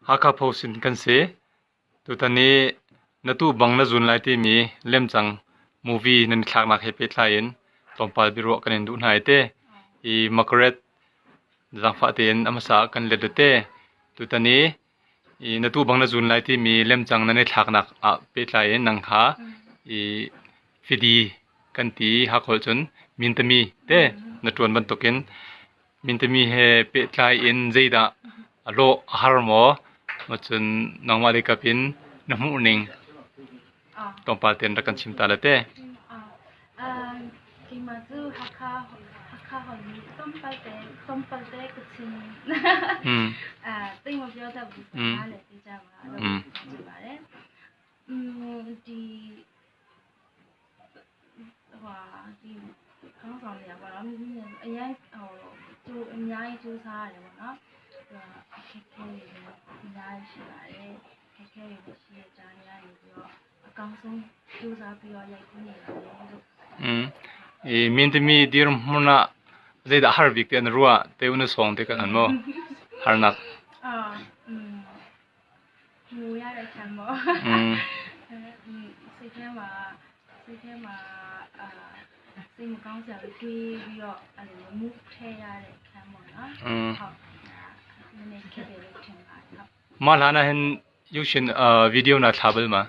Hakha Phosin kan si. Tutan i na tuh bang na zun lai timi lemcang movie nan i thlaknak he pehtlai in tlawmpal biaruah kan in duh hna i te. I Margaret zaangfah tein a hmasa ah kan let te. Tutan i i na tuh bang na zun lai timi lemcang nan i thlaknak ah pehtlai in nang kha i fidi kan ti Hakha cun mintami te na ṭuan bantukin Mintami he pehtlai in zeidah a lawh a har maw? Cun nangmah lei kap in na hmuhning tlawmpal tein rak kan chim ta la te. Keimah cu Hakha Hakha holh nih tlawmpal te tlawmpal te ka chim. သိပ်မပြောတတ်ဘူးဆိုတာလည်းသိကြပါတော့ဖြစ်ပါတယ်။อืมဒီဟိုဒီခေါင်းဆောင်တွေကပေါ့နော်အရင်ဟိုကျိုးအများကြီးစူးစားရတယ်ပေါ့နော်ဟိုအခက်ခဲတွေလည်းအများကြီးရှိပါတယ်အခက်ခဲတွေရှိတဲ့ကြားရနေပြီးတော့အကောင်းဆုံးစူးစမ်းပြီးတော့ရိုက်ကူးနေပါတယ်လို့ Mm. I mintami dirhmun ah zeidah har bik ti an ruah te na sawng te ka kan maw? Harnak. အာอืมငိုရတဲ့ခံပေါ့ Mm. စိတ်ထဲမှာစိတ်ထဲမှာအာစိတ်မကောင်းစရာတွေတွေးပြီးတော့အဲ့လို move ထဲရတဲ့ခံပေါ့နော် Mm. ဟုတ်နည်းနည်းခက်တယ်လို့ထင်ပါတယ်ဟုတ် Mah hlan ah hin ရုပ်ရှင် uh, video na thla bal ma?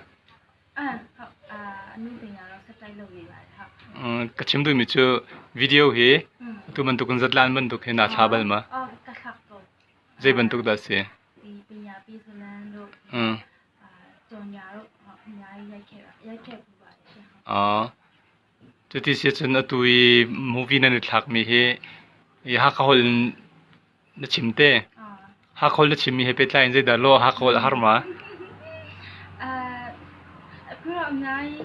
အမ်ဟုတ်အာအနုပညာတော့ဆက်တိုက်လုပ်နေပါတယ်ဟုတ် Mm, ka chim duhmi cu video hi อืม atu bantuk in zatlan bantuk hi na thla bal ma? အော်ကခက်တော့ Zei bantuk dah si? ဒီပညာပေးဇလန်တို့ Mm. အာကြော်ညာတို့ဟုတ်အများကြီးရိုက်ခဲ့ပါရိုက်ခဲ့ပူပါတယ်ရှင်ဟုတ် Ah. Cuti si cun atu i movie nan i thlakmi hi i Hakha holh in na chim te. အာ Hakha holh na chimmi he pehtlai in zeidah lawh Hakha holh a har ma? အာအခုတော့အများကြီး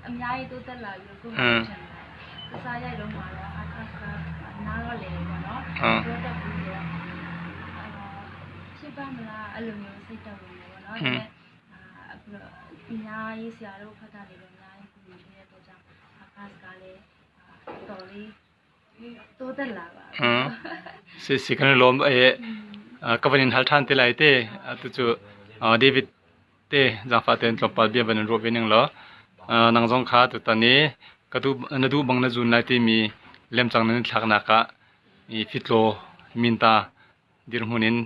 အများကြီးတိုးတက်လာပြီလို့ကိုယ်ကထင်ပါတယ်။စစားရိုက်တော့မှာတော့အခါခါနားတော့လေပေါ့နော်။တိုးတက်ပြီးတော့အာဖြစ်ပါမလားအဲ့လိုမျိုးစိတ်တော့ဝင်နေပေါ့နော်။ဒါပေမဲ့အာအခုတော့အများကြီးဆရာတို့ဖက်ကနေတော့အများကြီးကူညီပေးတဲ့အတွက်ကြောင့်အခါစကားလေးတော်လေးတိုးတက်လာပါ Mm. Si si kan i lawm e ka van in hal ṭhan te lai te. Atu cu David te zaangfah tein tlawmpal bia van in ruah ve ning law nang zong kha tutan i ka duh na duh bang na zun lai timi lemcang nan i thlaknak ah i fitlaw minta dirhmun in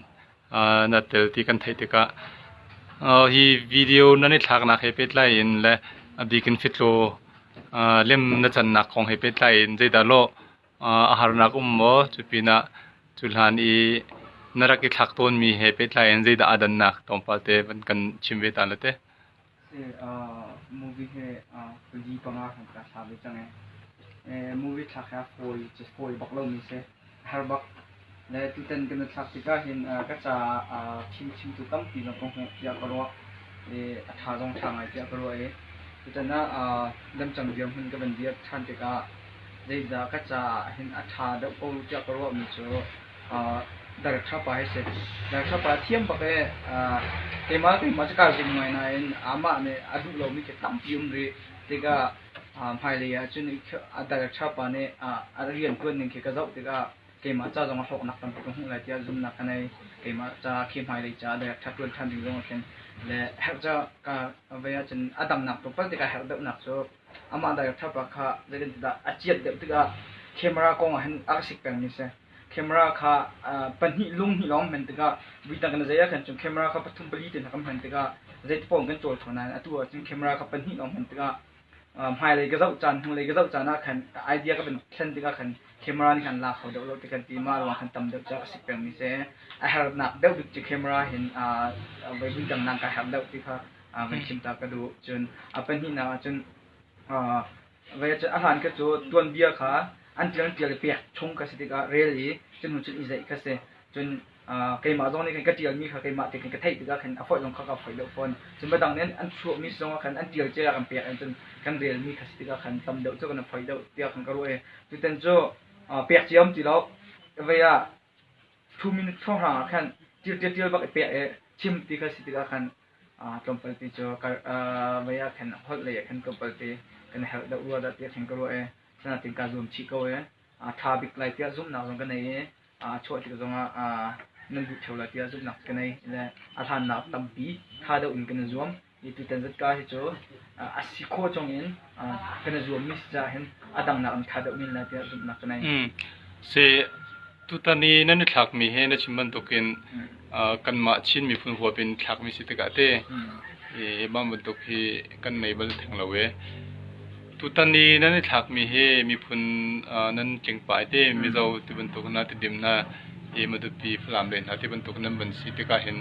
na tel ti kan theih tikah hi video nan i thlaknak he pehtlai in le a bik in fitlaw lem na cannak kong he pehtlai in zeidah lawh a harnak um maw? Cu pinah cu hlan i na rak i thlak tawnmi he pehtlai in zeidah aa dannak tlawmpal te van kan chim ve ta la te. Movie he pali panga kan ka thla ve cang ee. Movie thlak hi a fawi fawi bak lomi si. A har bak. Le tutan kan i thlak tikah hin ka caah fimchimtu tampi zong ka hmuh tiah ka ruah. I a ṭha zong ṭha ngai tiah ka ruah i tutan ah lamcang dirhmun ka van dir ṭhan tikah Zeicah ka caah hin a ṭha deuh ko tiah ka ruahmi cu director pa hi a si. Director pa thiam bak i keimah keimah cu kaa zum ngai nain amah nih a duh lomi khi tampi um rih. Tikah hmailei ah cun director pa nih a rianṭuan ning khi ka zoh tikah keimah ca zong ah hlawknak tampi ka hmuh lai tiah zumhnak ka nei. Keimah ca khi hmailei caah director ṭuan ṭhan ding zong ah khin le herh ca ka vei ahcun a damnak tlawmpal te ka herh deuhnak cu Amah director pa kha zeitintiah a ciat deuh tikah camera kong ah hin a ka sik pengmi a si. Camera kha pahnih lung hnih lawng hman tikah vuidang kan zei ah khan cun camera kha pathum pali te hna kan hman tikah zeiti paoh in kan cawl kho nain atu ah cun camera kha pahnih lawng hman tikah hmailei ka zoh caan hnulei ka zoh caan ah khan idea ka van thlen tikah khan camera nih khan la kho deuh lo ti kan ti mah ruang khan tam deuh cu a sik pengmi si. A hernak deuh bik cu camera hin vuidang nak ka herh deuh ti kha van chim ta ka duh. Cun a pahnihnak ah cun vei cun a hlan kha cu tuanbia kha an ṭial an ṭial i pek chung ka si tikah rel i cun hnu cun i zeih kha si. Cun keimah zong nih khan ka ṭialmi kha keimah te khan ka theih tikah khan a foih zong kha ka foih deuh fawn. Cun midang nih an chuahmi zong ah khan an ṭial cia kan pek in cun kan relmi kha si tikah khan tam deuh cu kan i foih deuh tiah khan ka ruah i tutan cu pek cia um ti lo. Vei ah 2 minute hrawnghrang ah khan ṭial ṭial ṭial bak i pek i chim ti kha si tikah khan tlawmpal ti cu vei ah khan holh lei ah khan tlawmpal ti kan herh deuh rua dah tiah khan ka ruah i asinain kaa zuam chih ko i a ṭha bik lai tiah zumhnak zong ka nei i a chuah tik zongah Nan duh ṭheo lai tiah zumhnak ka nei. Le a hlannak tampi ṭha deuh in kan i zuam. I tutan zatka hi cu a si khawh chung in kan i zuammi si caah hin a dangnak in ṭha deuh men lai tiah zumhnak ka nei. Si tutan i nan i thlakmi he na chim bantukin kanmah Chin miphun huap in thlakmi si tikah te i mah bantuk hi kan nei bal theng lo e. Tutan i nan i thlakmi hi miphun nan tling pah te Mizo ti bantuk hna Tidim hna i Matupi Falam le hna ti bantuk nan van si tikah hin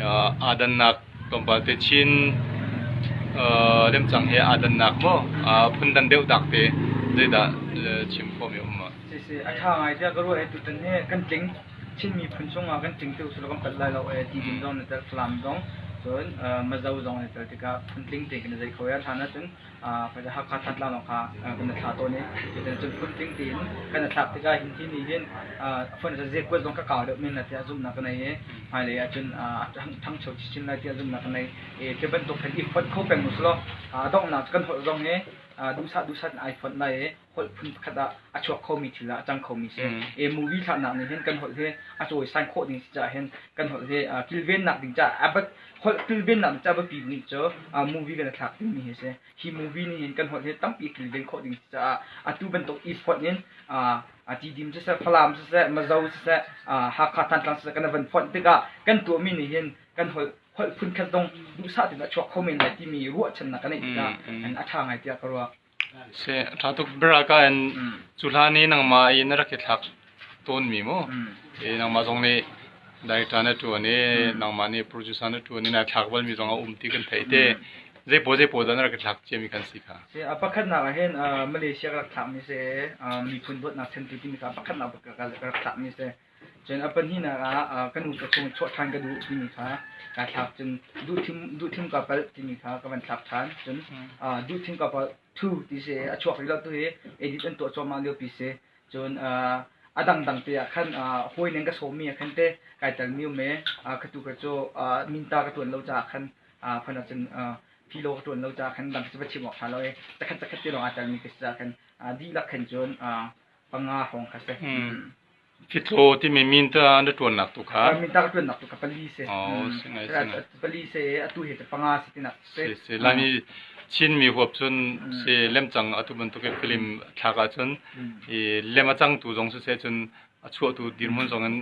aa dannak tlawmpal te Chin lemcang he aa dannak maw phundan deuh dak te zeidah chim khawhmi um ma? Siseh, a ṭha ngai tiah ka ruah i tutan hi kan tling. Chin miphun chungah kan tling ti usih kan palh lai lo ee ti ding zong na tel Falam zong cun Mazo zong na tel tikah phuntling tein kan i zei kho i a hlan ahcun Hakha Thantlang lawng kha kan i thla tawn i tutan cun phuntling tein kan i thlak tikah hin hi nih hin phun zekuat zong ka kau deuh men la tiah zumhnak ka nei i hmailei ahcun a ṭhangcho chinchin lai tiah zumhnak ka nei i khi bantuk khan i fonh kho peng usih law donghnak kan holh zong hi duhsah duhsah in ai fonh lai i holh phun pakhat ah a chuak khomi thil ah a cang khomi si. E movie thlahnak nih hin kan holh hi a cawisan khawh ding si caah hin kan holh hi kilvennak ding caah a bat holh kilvennak ding caah biapi bik cu movie kan i thlak dingmi hi si. Hi movie nih hin kan holh hi tampi kilven khawh ding si caah atu bantuk i fonh in Tidim siseh, Falam siseh, Mazo siseh, Hakha Thantlang siseh kan van fonh tikah kan tuahmi nih hin kan holh holh phun khat zong duhsah tein a chuak kho men lai timi ruahchannak ka neih tikah a ṭha ngai tiah ka ruah. Si, a ṭha tuk. Biaralka in cu hlan i nangmah i na rak i thlak tawnmi mu, i nangmah zong nih director na ṭuan i nangmah nih producer na ṭuan i naa thlak balmi zong a um ti kan theih te. Zeipaw zeipaw dah na rak i thlak ciami kan si kha? Si, a pakhatnak ah hin Malaysia ka rak thlakmi si, miphun dawtnak chantu timi kha pakhatnak ka rak thlakmi si. Cun a pahnihnak ah ka nu ka chung chuah ṭhan ka duh timi kha kaa thlak. Cun duhthim kaa palh timi kha ka van thlak ṭhan. Cun duhthim kaa palh thu ti si a chuak rih lo tu hi edit an tuah cuahmah liopi si. Cun a dangdang te ah khan hawi nan ka sawmmi ah khan te kai telmi um i ka tu ka cu minta ka ṭuan lo caah khan phun ah cun philo ka ṭuan lo caah khan dang cu va chim awk ṭha lo i zakhat zakhat te lawng aa telmi ka si caah khan dihlak khan cun panga hrawng kha si. Fitlaw timi min ta na ṭuannak tu kha? Min ta ka ṭuannak tu kha pali si. Oh, si ngai si ngai. Pali si atu he panga si tinak si. Si Laimi Chinmi huap cun si lemcang atu bantuk in film thlak ahcun i lem a cangtu zong siseh cun a chuahtu dirhmun zong in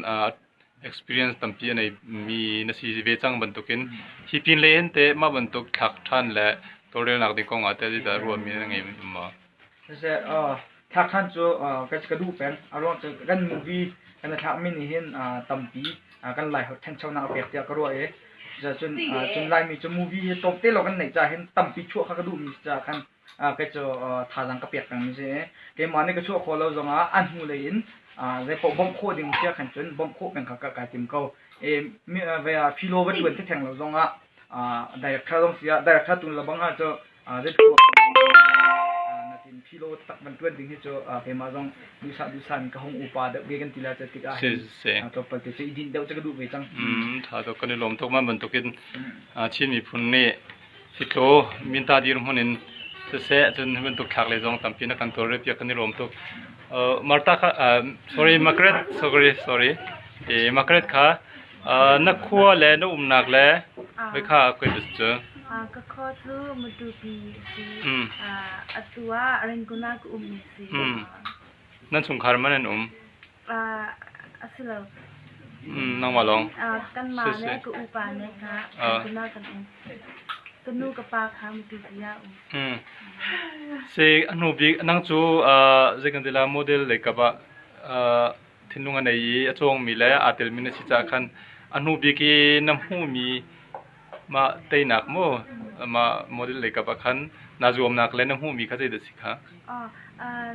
experience tampi a neimi na si ve cang bantukin hi pin le in teh mah bantuk thlak ṭhan le tawlrelnak ding kong ah teh zeidah ruahmi na ngei maw? Siseh, thlak ṭhan cu ka duh peng. A ruang cu kan movie kan i thlakmi nih hin tampi kan Laiholh ṭhanchonak a pek tiah ka ruah i cun cun Laimi cu movie hi tlawmte lawng kan neih caah hin tampi chuah kha ka duhmi si caah khan kei cu thazaang ka pek pengmi si i keimah nih ka chuah khawh lo zongah a hnulei in zeipaoh bawmh khawh ding si ah khan cun bawmh khawh peng kha kai tim ko. Philo va ṭuan theng lo zongah director zong si ah director tu lebang ah cu natin philo tak van ṭuan ding hi cu keimah zong duhsah duhsah in ka hung upa deuh ve kan ti lai tikah hin tlawmpal te cu i dinh deuh cu ka duh ve cang. Tha tuk kan i lawm tuk mah bantukin Chin miphun nih Fitlaw minta dirhmun in siseh cun hi bantuk thlak lei zong tampi na kan tawlrel piak kan i lawm tuk. Martha kha sorry Margaret sorry sorry Margaret kha na khua le na umnak le voi kha koi bis cu. Ka khua cu Matupi a si. Atu ah Rangoon ah ka ummi si. Nan chungkhar man an um? A si lo. Nangmah lawng. Kanmah le ka upa ne kha kan kan um. Ka nu ka pa kha Matupi ah um. Si a hnu bik nang cu zei kan ti la model lei kap ah thinlung a nei i a cawngmi le aa telmi na si caah khan a hnu bik i na hmuhmi mah teinak maw mah model lei kap ah khan naa zuamnak le na hmuhmi kha zeidah si kha?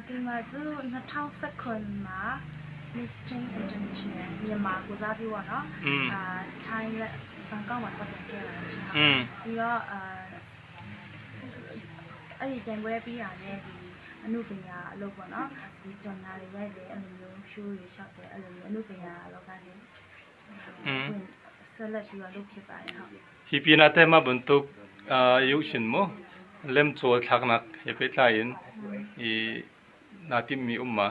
Keimah cu 2019 မှာ Miss Teen International မြန်မာကိုစားပြုပေါ့နော်အာထိုင်းလက်ဘန်ကောက်မှာပတ်သက်ခဲ့ပါတယ်ရှင်ဟုတ်ပြီးတော့အာအဲ့ဒီပြိုင်ပွဲပြီးတာနဲ့ဒီအနုပညာအလုပ်ပေါ့နော်ဒီကြော်ညာတွေရိုက်တယ်အဲ့လိုမျိုး show တွေရှောက်တယ်အဲ့လိုမျိုးအနုပညာလောကတွေဝင်ဆက်လက်ပြီးတော့လုပ်ဖြစ်ပါတယ်ဟုတ် Hi pin ah teh mah bantuk yohshin maw lemcawl thlaknak he pehtlai in i naa timhmi um ma?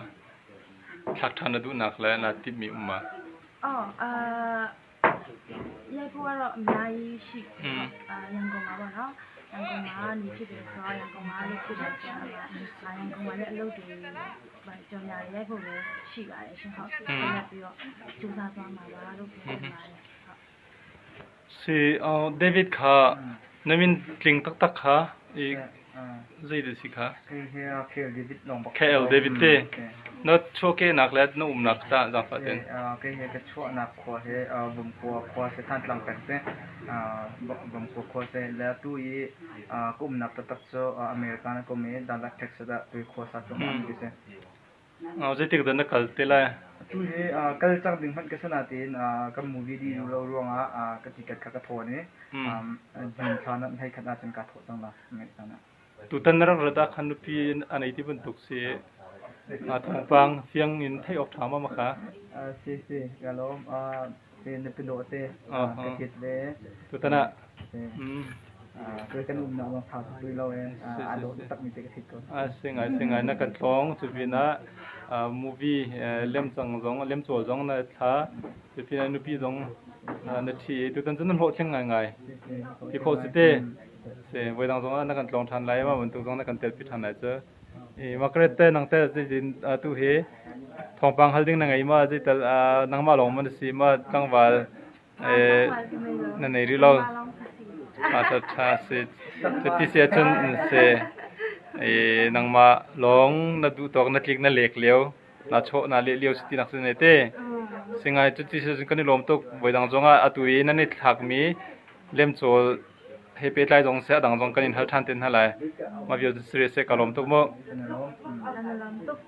Thlak ṭhan na duhnak le naa timhmi um ma? Oh, uh, ရိုက်ဖို့ကတော့အများကြီးရှိအာရန်ကုန်မှာပေါ့နော်ရန်ကုန်မှာနေဖြစ်တယ်ဆိုတော့ရန်ကုန်မှာလို့ဖြစ်တယ်ဆိုတော့အာရန်ကုန်မှာလည်းအလုပ်တွေဗာကြော်ညာရိုက်ဖို့လည်းရှိပါတယ်ရှင်ဟုတ်ဆက်ပြီးတော့စူးစမ်းသွားမှာပါလို့ပြောပါတယ်ဟုတ် Si David kha na min tling taktak kha i zei dah si kha? Kei hi KL David lawng bak. KL David te. Na chuahkehnak le na umnak tah zaangfah ten. Kei hi ka chuahnak khua hi Vomkua khua si Thantlang peng si. Vomkua khua si. Le tu i ka umnak taktak cu America na ka um i Dallas Texas ah tu i khua sa cuahmah mi ka si. Zeitik dah na kal te lai? Atu hi kal cang ding hmanh ka si nain kan movie dih duh lo ruangah ka ticket kha ka thawn i June thla na hei khat ahcun kaa thawh cang la. Tutan na rak rat ah khan nupi a nei ti bantuk si thawngpang fiang in theih awk ṭha ma ma kha? Si si ka lawm. Si na pindawh te ka tit ve. Tutan ah Kan umnak zong tha tuk rih lo ee. Aa dawh taktak mi te ka thit ko. A si ngai si ngai na kan tlawng cu pinah movie lemcang zong lemcawl zong na thla cu pinah nupi zong na ṭhi i tutan cu na hlawhtling ngaingai. Ti khawh si te. Si voidang zong ah na kan tlawng ṭhan lai mah bantuk zong na kan telpi ṭhan lai cu. I Margaret te nang te zeitin tu hi thawngpang hal ding na ngei ma zeital nangmah lawng ma na si ma tlangval Na nei rih lo. Ṭha ṭha si. Cuti si ahcun si nangmah lawng na duh tawk na tlik na lek lio naa chawh naa leh lio si tinak si ne te. Singai cuti si ahcun kan i lawm tuk. Voidang zongah atu i nan i thlakmi lemcawl he pehtlai zong seh a dang zong kan in hal ṭhan te hna lai. Mah vial cu serious seh ka lawm tuk mu. Kan i lawm tuk.